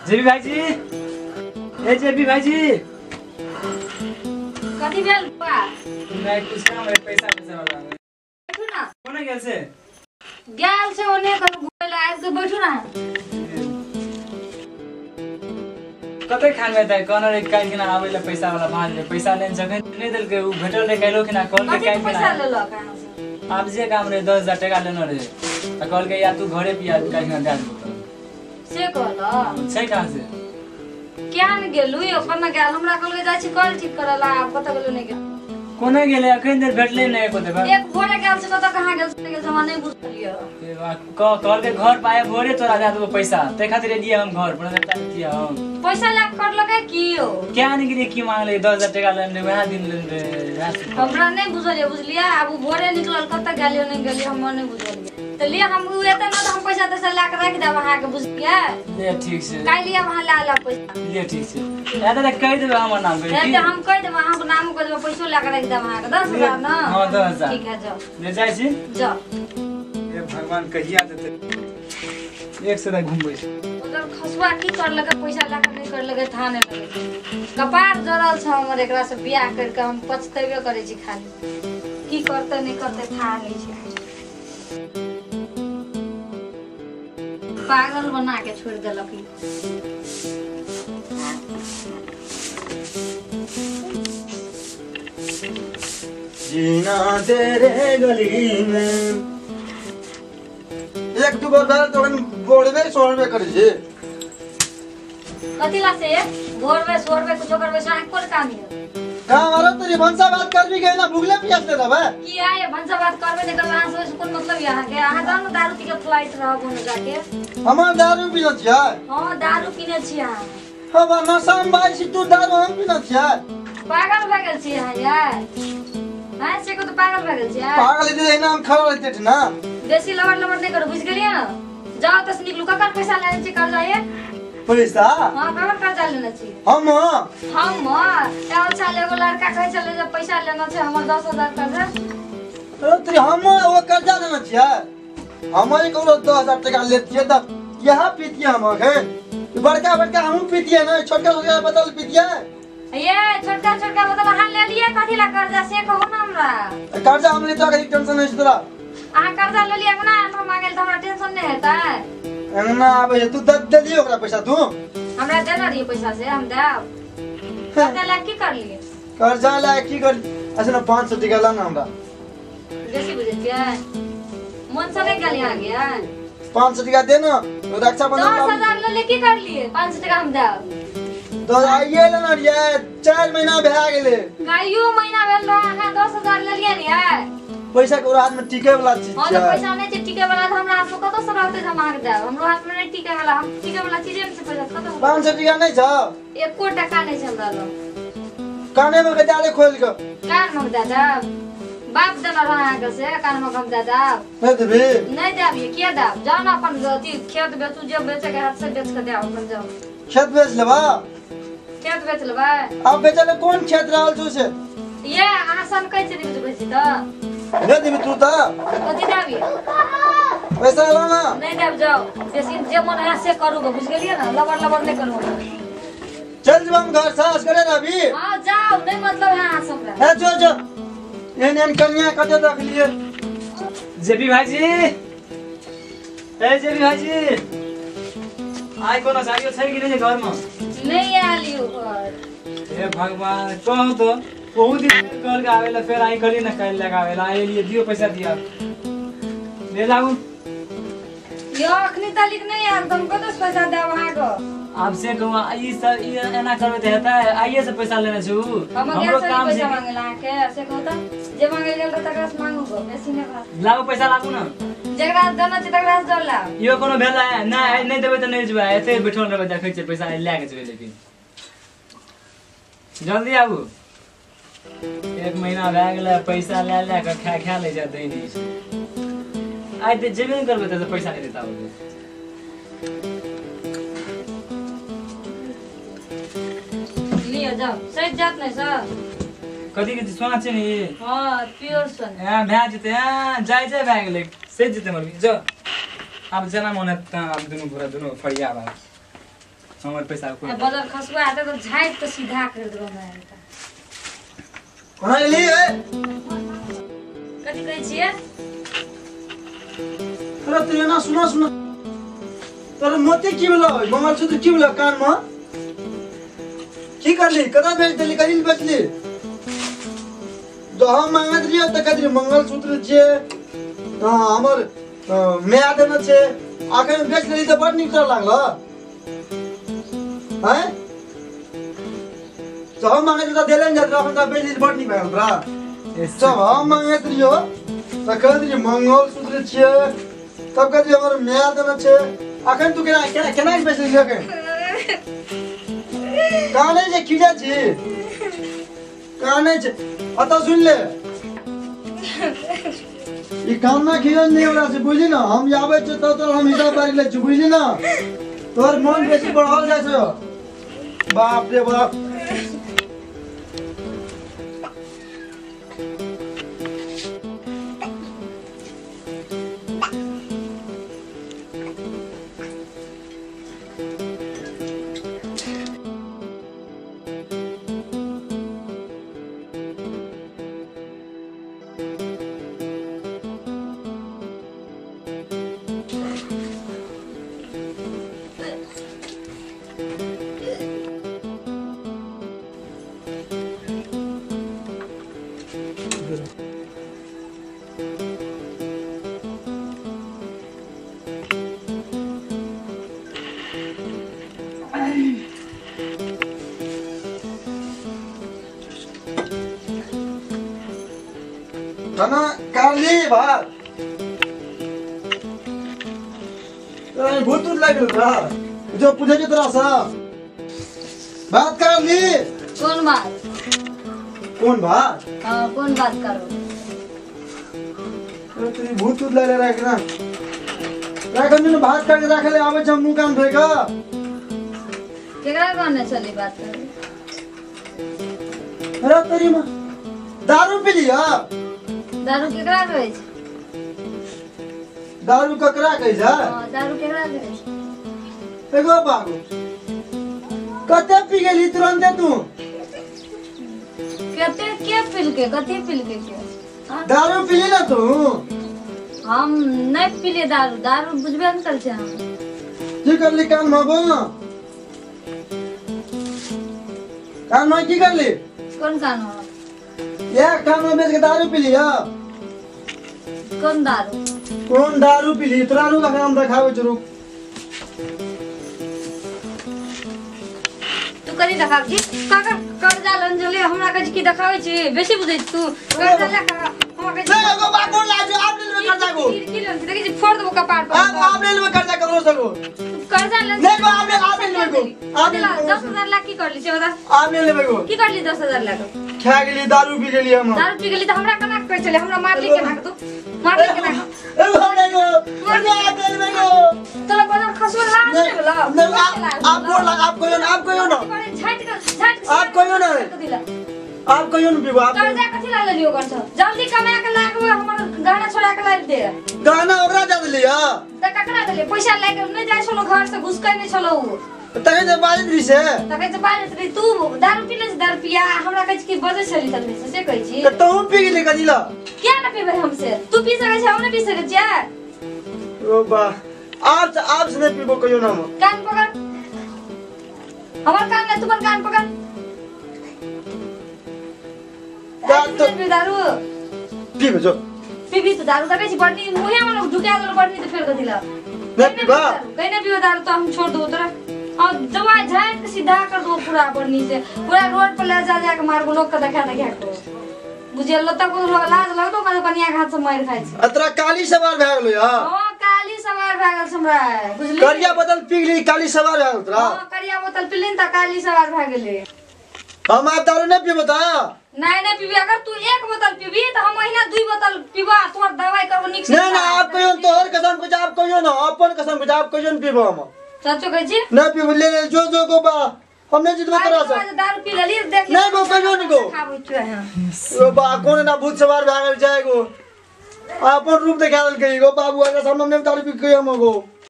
जेबी भाईजी, ए जेबी भाईजी, कथी भेल बा? नहीं कुछ काम है, पैसा पैसा वाला बैठू ना। कोने गेल से? गेल से ओने कतौ घुमै ला आबि के बैठू ना। कते खान में तै कहने रे काल्हि खिना आबै ला पैसा वाला भांज रे, पैसा लेने जखन नहीं देलकै उ भेटल रे काल्हि खिना कहलकै कथी पैसा लेलक अहाँ से? आब जे काम रे 10,000 टका लेने रे आ कहलकै या तू घरे पिया काल्हि खिना दए देबौ। से कहलक? छै कहाँ से? किया ने गेलू यो कोना गेल? हमरा कहलकै जाइ छी कल ठीक करऽ ला, आब कतऽ गेलू नहि गेल। कोने गेलै? अखन धरि भेटलै नहि एको देबा। एक भोरे गेल छै कतऽ कहाँ गेल छै हमरा नहि बुझलियै। कहलकै घर पर आए भोरे तोरा दए देबौ पैसा, ताहि खातिर एलियै हम घर पर, नहि तऽ किया हम पैसा लए कऽ करलकै की यौ? किया नहि गेलियै? की मांगलै? 10,000 टका लेने रहे, वएह दिन लेने रहे। हमरा नहि बुझलियै बुझलियै। आब उ भोरे निकलल कतऽ गेलियै नहि गेलियै हमरा नहि बुझलियै। तऽ लिअ हम उ एतै ने तऽ हम पैसा तैसा लए कऽ राखि देब अहाँके बुझलियै? ले ठीक छै। काल्हि आब अहाँ लए लेब पैसा। ले ठीक छै। एतऽ तऽ कहि देबै हमर नाम कहि। एतऽ हम कहि देबै अहाँके नामो कहि देबै, पैसो लए कऽ राखि देब अहाँके। 10,000 ने? हँ 10,000। ठीक है जाओ। ले जाइ छी। जाओ। हे भगवान कहिया देतै? एक से घुमबै छै। उधर खसुआ की करलकै पैसा लए कऽ नहि करलकै था नहि लगै छै। कपार जरल छै हमर एकरा से बियाह करि कऽ, हम पछतेबे करै छी खाली। की करतै नहि करतै था नहि छै। पागल बना के छोड़ि देलक ई। जीना तेरे गली में एक दू बार भेल तो बोलबे सोरबे करै छै। कथी ला से भोरबे सोरबे कुछो करबे से अहाँके कोन काम यऽ? काम आरो तेरी भनसा बात करबी के ना भुगले पियास ले रहबे। की आय भनसा बात करबे नहीं करबे अहाँ से कोन मतलब यऽ अहाँके? अहाँ जाउ ने दारू पी के फ्लाइट रहब ओने जाके। हम दारू पीने छियै? हँ दारू पीने छियै अहाँ। हम नशा में बाई छी तू दारू हम पीने छियै? पागल भए गेल छियै अहाँ यार? हाँ से को तो पागल भए गेल छियै। पागल हेतै एना हम खड़ा रहतै ना। बेसी लबड़ लबड़ नहीं करू बुझि गेलियै ने? जाउ तऽ निकलू। ककर पैसा लेने छी कर्जा ये? पैसा? हाँ ककर कर्जा लेने छी? हम हम एगो साल एगो लड़का कहै छलै जे पैसा लेना छै हमर 10,000 कर्जा। अरे हम ओ कर्जा लेने छियै? हम ककरो 10,000 टका लेतियै तऽ इएह पीतियै हम अखन। बड़का बड़का हमहूँ पीतियै ने, छोटका छोटका बोतल पीतियै। ये छोटका छोटका बोतल अहाँ लेलियै कथी ला कर्जा से कहू ने हमरा। कर्जा हम लेतऽ कहीं टेंशन नहि छै तोरा। अहाँ कर्जा लेलियै अंगना हमरा मांगल तऽ हमरा टेंशन नहि हेतै? अंगना आबै छै तू दे देलियै ओकरा पैसा? तू हमरा देने रहियै पैसा से हम देब। कर्जा लए की करलियै? कर्जा लए की कर? अच्छा ने 500 टका ला ना हमरा। बेसी बुझै छियै? मन से नहि गेलियै अहाँके? 500 टका दे ना रक्षाबंधन। 10,000 लेलियै की करलियै? 500 टका हम देब। तो आइए लेना रहियै, 4 महीना भए गेलै। कहियो महीना भेल रहै अहाँ 10,000 लेलियै ने यार। पैसा के हाथ में टिके वाला चीज छै। हां तऽ पैसा नहि छै टिके वाला तऽ हमरा हाथ में कतौ से रहतै जे हम अहाँके देब? हमरो हाथ में नहि टिके वाला, हम टिके वाला चीजे नहि छै पैसा कतौ। 500 टका नहि छौ? एको टका नहि छै हमरा लग। काने में के दए दे खोलि के। कान में दए देब? बाप देने रहै अहाँके से कान में हम दए देब? नहि देबी? नहि देब ये, किया देब? जाउ ने अपन अथी खेत बेचू, जे बेचै के हाथ से बेच के देब अपन जाउ। खेत बेच लेबा? खेत बेच लेबै? आब बेचै ले कोन खेत रहल छौ से? ये अहाँ सन कहै छियै नहि बुझै छी तऽ? नहि देबी तू तऽ? कथी देबी? पैसा ला ना। नहि देब जाउ, बेसी जे मन है से करू बुझ गेलियै ने? लबड़ लबड़ नहि करू। चल जेबै हम घर सास करे रहबी। हाँ जाउ, नहि मतलब है अहाँ से हमरा। हे जो जो एहन एहन कन्या कतऽ देखलियै। जेबी भाईजी, ए जेबी भाईजी, आइ कोनो साड़ियो छै कि नहि घरमे? नहि आयल यौ घर। हे भगवान कहू तो बहुत दिन कहल के आवेला फेर आई कहली ना काल्हि लए के आवेला, आइ एलियै दियौ पैसा दिया ले लागू। यौ अखनी तलिक नहि आयल तऽ हम कतऽ से पैसा देब अहाँके? आब से कहू ई सब ई एना करबै तऽ हेतै? आइए से पैसा लेने छु हमरो काम छै। पैसा मांगल अहाँके से कहू तऽ? जे मांगल गेल रहै तकरा से मांगू गो, बेसी नहि बात। लाबू पैसा लाबू ना। जकरा देना छै तकरा से दऽ लाउ। इहो कोनो भेलै? नहि नहि देबै तऽ नहि जेबै, एते बैठल रहबै देखै छियै पैसा लए के जेबै, लेकिन जल्दी आबू। 1 महीना भए गेलै पैसा लए लए कऽ खा खा लै छै दै नहि छै। आइ तऽ जेबे नहि करबै तऽ पैसा नहि देता। लिअ जाउ, सजि जायत नहि सर? कथी के सोना छै ने? हाँ प्योर सोना। भए जेतै, जाय जाय भए गेलै, सजि जेतै मम्मी। जो आब जेना मन हेतै आब दुनू पूरा दुनू फरिया भए। हमर पैसा कोई बदल खसुआ हेतै तऽ झाँपि कऽ सीधा करि देबो हमरा हिनका। कोना एली ए? कथी कहै छियै? अरे तू एना सुना सुना तोर मोती की भेलो? मंगलसूत्र की भेलो कान में? की करली? कतऽ बेच देली? कहीं बेचली? जब हम मांगत रहियो तऽ कहैत रहियो मंगलसूत्र छियै, हमर माय देने छै, अखन बेच लेली तऽ बड़ नीक तोरा लागल। हैं? जब हम मांगैत रहियो तऽ देले नहि जाइत रहो, अखन तऽ बेच लेली बड़ नीक भए गेल तोरा। जब हम मांगैत रहियो तऽ कहैत रहियो मंगलसूत्र छियै, तब कहैत रहियो हमर माय देने छै, अखन तू केना केना केना बेच लेली अखन? कानै छै खीजै छी? कानै छै? अतऽ सुन ले, ई कानना खीजल नहि हमरा से, बुझली ना? हम आबै छियै तब तोर हम हिसाब बारी लै छी, बुझली ना? तोहर मन बेसी बढ़ल जाइ छौ। बाप रे बाप। खाना काली भात तोरा भूत उत लागि गेल तोरा जो पूछै छै तोरा से बात करली। कोन बात? कोन बात? हाँ कोन बात करो? अरे तेरी भूत उत लागि राख ना, राख ने भात खा के राखले आबै छै मुंह कान धोइ के। केकरा कहने चली बात करू? अरे तेरी मां दारू पी लिया। दारू केकरा कहै छै? दारू ककरा कहै छै? हां दारू केकरा कहै छै? एगो बाबू कते पी गेली तुरंते तू? कते के पीलके? कथी पीलके के? दारू पीली ना तू? हम नहीं पीले दारू, दारू बुझबे न करै छै हम। की करली कान में बोल ना? कान में की करली? कोन कान में? या कान में बेच के दारू पीली। हां कोन दारू? कोन दारू पीली? तोरा रुक हम देखाबै छी रुक। तू कनी देखाब छी काका कर्जा लन जले हमरा कहै छी की देखाबै छी? बेसी बुझै छी तू कर्जा ले का हमरा कहै छी। नहीं एगो बाप बोल लाजो आप ले लेबै कर्जा को। की लन देखै छी फोड़ देबो कपार पर। आप ले लेबै कर्जा ककरो से को। तू कर्जा लन नहीं को आप ले लेबै को। आप ले 10,000 लाख की करली से बता? आप ले लेबै को। की करली 10,000 लाख? खा गेली दारू पी गेली हम। दारू पी गेली त हमरा केना कहै छले? हमरा मारली केना तू? मारली केना? ए हमरा को आप ले लेबै को। तोरा बदल खसुआ लाज नै भेलौ? नहीं आप बोल आप कहियो ना, आप कहियो ना। झाटि के झाटि आप कहियो ना, आप कहियो ना पीबो। आप कर्जा कथि ला लेलियो ओकर से? जल्दी कमा के लाके हमर गहना छोड़ा के लाबि दे। गहना ओकरा दे देली? हां त ककरा देली? पैसा लाके नै जाइ छलो घर से, घुसकै नै छलो उ। तखन जे बाजैत रही से? तखन जे बाजैत रही तू दारू पीले छै दारू पिया हमरा कहै छी कि बजै छली तखन से कहै छी। त तू पी गेली कथि ला? किया न पीबै हम से? तू पी सकै छै हम नै पी सकै छियै। ओ बा आप से नै पीबो कहियो ना हम। कान पकड़ हमर कान नै, तू अपन कान पकड़। दारू दारू पीबे जो पीबी त दारू देखै छी बड़नी मुहे में ढुका देलो बड़नी त फेर कथि ला? नै पीबा कहीं नै पीबो दारू त हम छोड़ दो तोरा। और दवाई झाड़ के सीधा कर दो पूरा बड़नी से, पूरा रोड पर ले जा जा के मारबो लोग के देखा देखा के। बुझल तक लाज लगतो कने कनिया के हाथ से मार खाइ छै। अतरा काली सवार भए गेलो। हां काली सवार भए गेल हमरा बुझली। करिया बोतल पी गेली काली सवार भए गेल तोरा। हां करिया बोतल पीली त काली सवार भए गेलै। हम आब दारू नै पीबो त? नहीं नहीं पीबी, अगर तू एक बोतल पीबी त हम महीना 2 बोतल पीबा, तोर दवाई करबो नीक से। नहीं नहीं आप कहियो तोहर कसम के आप कहियो ना, अपन कसम के आप कहियो न पीबो हम। सचो कहै छी? नहीं पीबो ले ले जो जो को बा हम नहीं जितबो तोरा से। दारू पी लेली देख नहीं गो कहियो न गो। ओ बा कोन ना भूत सवार भए गेल जाय गो, अपन रूप देखा देलकै गो बाबू आगे सामने दारू पी के हम गो।